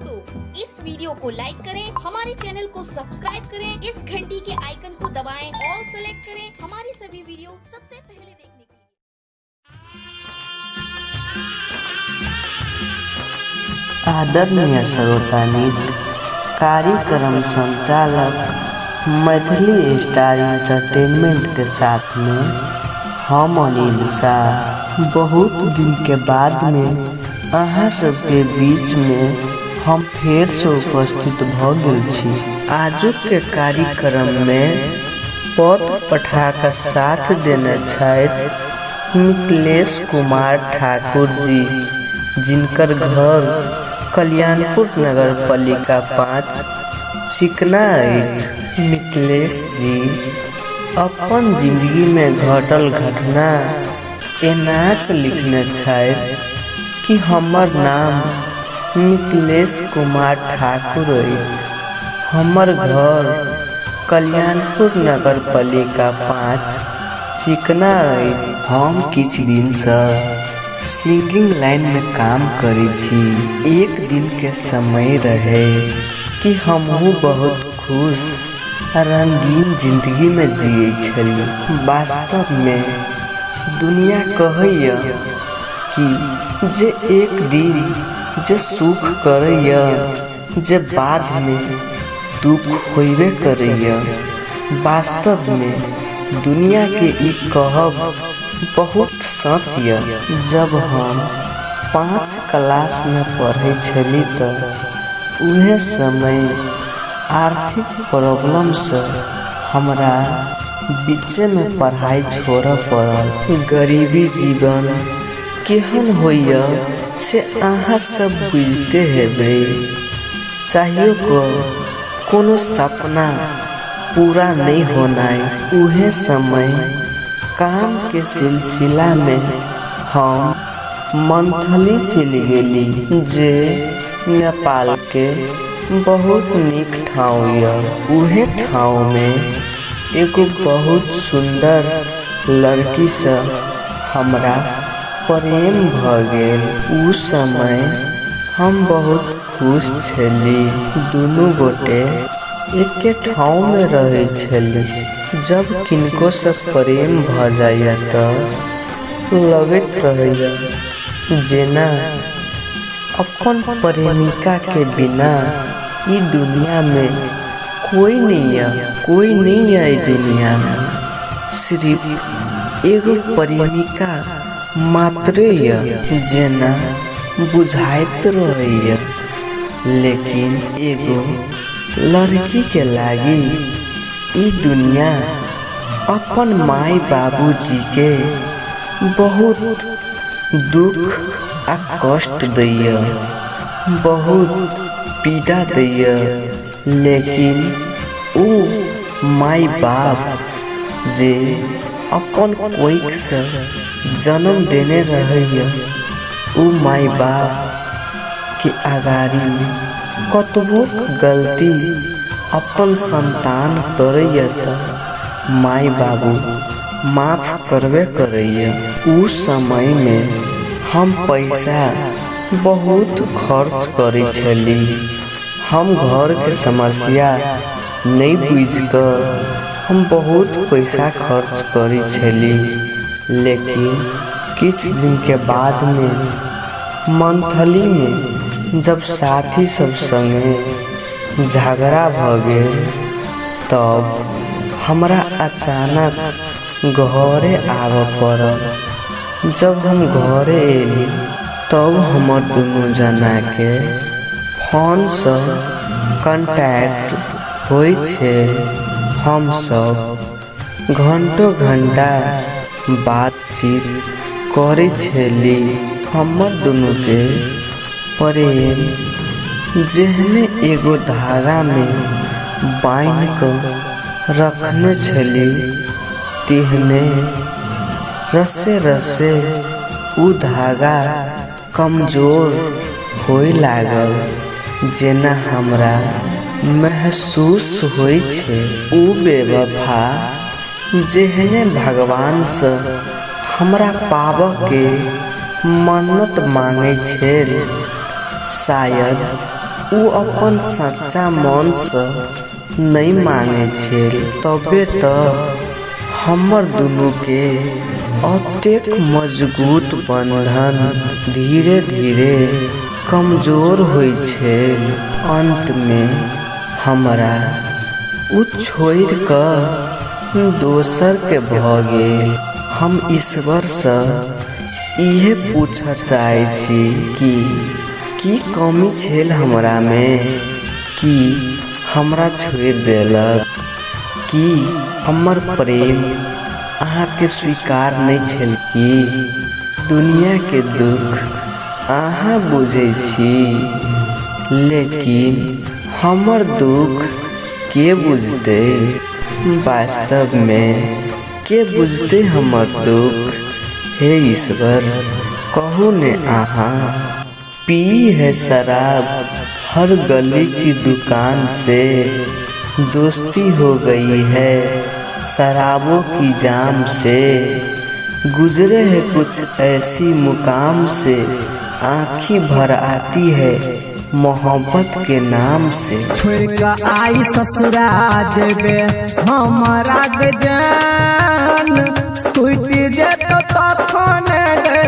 दोस्तों, इस वीडियो को लाइक करें, हमारे चैनल को सब्सक्राइब करें, इस घंटी के आइकन को दबाएं, ऑल सेलेक्ट करें हमारी सभी वीडियो सबसे पहले देखने के लिए। आदरणीय श्रोता मित्र, कार्यक्रम संचालक मैथिली स्टार एंटरटेनमेंट के साथ में हम अनिल शाह बहुत दिन के बाद में अहाँ सबके बीच में हम फेर से उपस्थित भ गेल छी। आजुक के कार्यक्रम में पद पठा के साथ देने छथि मिथिलेश कुमार ठाकुर जी, जिनकर घर कल्याणपुर नगर पालिका 5 चिकना अछि। मिथिलेश जी अपन जिंदगी में घटल घटना एनाक लिखने छथि कि हमर नाम मिथिलेश कुमार ठाकुर अछि, हमर घर कल्याणपुर नगर पालिका 5 चिकना अछि। हम किछु दिनसँ सिंगिंग लाइन में काम करै छी। एक दिन के समय रहे कि हमहूँ बहुत खुश आ रंगीन जिंदगी में जियै छली। वास्तव में दुनिया कहैया कि जे एक दिन जे सुख करैया जे बाद में दुख होइबे करैया। वास्तव में दुनिया के ई कहब बहुत सच य। जब हम 5 क्लास में पढ़ै छली त उहे समय आर्थिक प्रॉब्लम से हमरा बीचे में पढ़ाई छोड़ऽ पड़ल। गरीबी जीवन केहन होइया से अहाँ सब बुझिते हेबै। चाहियो क कोनो सपना पूरा नहीं होनाइ। उहे समय काम के सिलसिला में हम मंथली चलि गेली, जे नेपाल के बहुत नीक ठाँव य। उहे ठाँव में एगो बहुत सुंदर लड़की से हमरा प्रेम भ गेल। उ समय हम बहुत खुश छली। दुनू गोटे एके ठाँव में रहै छली। जब किनको से प्रेम भ जाइया त लगैत रहैया जेना अपन प्रेमिका के बिना ई दुनिया में कोई नहीं है, कोई नहीं है ई दुनिया में। सिर्फ एगो प्रेमिका मात्रे य जेना बुझाइत रहैया। लेकिन एगो लड़की के लागी ई दुनिया अपन माई बाबूजी के बहुत दुख आ कष्ट दैया, बहुत पीड़ा दैया। लेकिन उ माई बाप जे अपन कोख से जन्म देने रहैया, उ माई बाप के अगाड़ी में कतबो गलती अपन संतान करैया त माई बाबू माफ करबे करैया। उ समय में हम पैसा बहुत खर्च करै छली। हम घर के समस्या नहीं बुझि क हम बहुत पैसा खर्च करै छली। लेकिन किछु दिन के बाद में मंथली में जब साथी सब संगे झगड़ा भ गेल तब हमरा अचानक घरे आबऽ पड़ल। जब हम घरे एली तब हमर दुनू जना के फोन से कांटेक्ट होइ छै। हम सब घंटो घंटा बातचीत करै छली। हमर दुनू के प्रेम जेहने एगो धागा में बान्हि क रखने छली, तेहने रसे रसे उ धागा कमजोर होय लागल, जेना हमरा महसूस होइ छै। उ बेवफा जेहने भगवान से हमरा पाबऽ के मन्नत मांगै छल, शायद उ अपन सच्चा मन सँ नहि मांगै छल। तबे त हमर दुनू के एतेक मजगूत बंधन धीरे-धीरे कमजोर होइत छल। अंत मे हमरा ओ छोड़ि क दोसर के भ गेल। हम ईश्वर सँ इहे पूछऽ चाहै छी कि की कमी छल हमरा मे कि हमरा छोड़ि देलक? की हमर प्रेम अहाँके स्वीकार नहि छल की? दुनिया के दुख अहाँ बुझै छी, लेकिन हमर दुख के बुझतै? वास्तव मे के बुझतै हमर दुख? हे ईश्वर, कहू ने अहाँ। पी है शराब हर गली की दुकान से, दोस्ती हो गई है शराबों की जाम से। गुजरे है कुछ ऐसी मुकाम से, आँखी भर आती है मोहब्बत के नाम से। छोड़ के आई ससुरा जेबे हमरा गे जान, टूटि जेतो तखन गे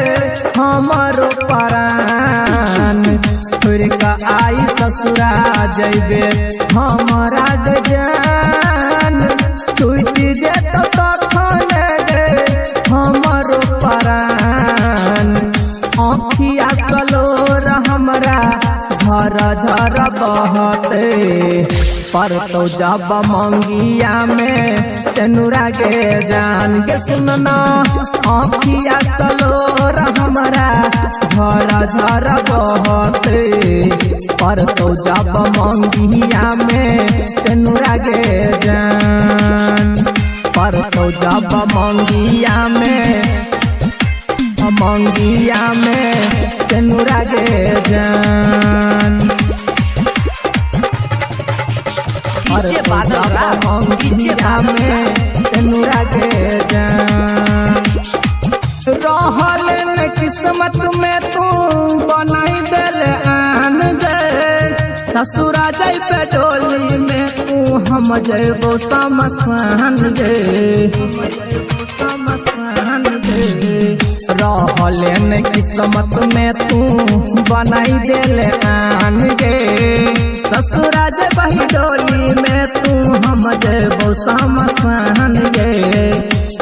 हमरो परान। छोड़ के आई ससुरा जेबे हमरा गे जान, टूटि जेतो तखन गे हमरो परान। आँखिया सलोर हमरा झर झर बहते, पर तो जब मंगिया में तेनुरा गे जान गे सुनना। आँखिया सलोर हमरा झर झर बहते, पर तो जब मंगिया में तेनुरा गे जान। पर तो जब मंगिया में, मंगिया में तेनुरा गे जान। डीजे बादल राज, डीजे मंगिया बादल में राज। तेनुरा गे जान। रहल न किस्मत में तू बनाई दिल आन गे, ससुरा जैबे डोली में तू हम जैबो समसान गे, समसान गे। रहल न किस्मत में तू बनाई दिल आन गे, ससुरा जैबही डोली में तू हम जैबो समसान गे।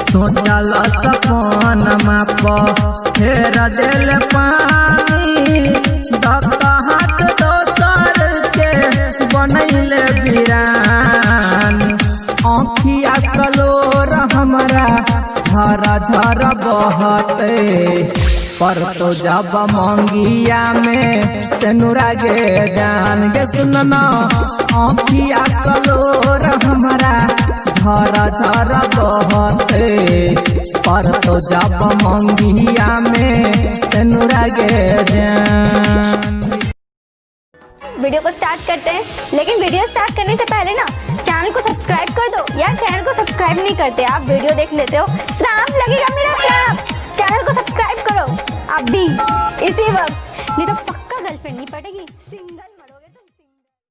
सोचल सपनमा प फेर देल पानी, दत्त हाथ दोसर के बनैले बिरान। आँखिया सलोर हमरा झर झर बहते, पर तो जब मंगिया में तेनुरा गे जान गे सुनना। आँखिया सलोर हमरा झर झर बहते, पर तो जब मंगिया में तेनुरा गे जान। वीडियो को स्टार्ट करते हैं, लेकिन वीडियो स्टार्ट करने से पहले ना चैनल को सब्सक्राइब कर दो यार। चैनल को सब्सक्राइब नहीं करते आप, वीडियो देख लेते हो, श्राप लगेगा मेरा श्राप। चैनल को सब्सक्राइब करो अभी इसी वक्त, नहीं तो पक्का गर्लफ्रेंड नहीं पटेगी, सिंगल।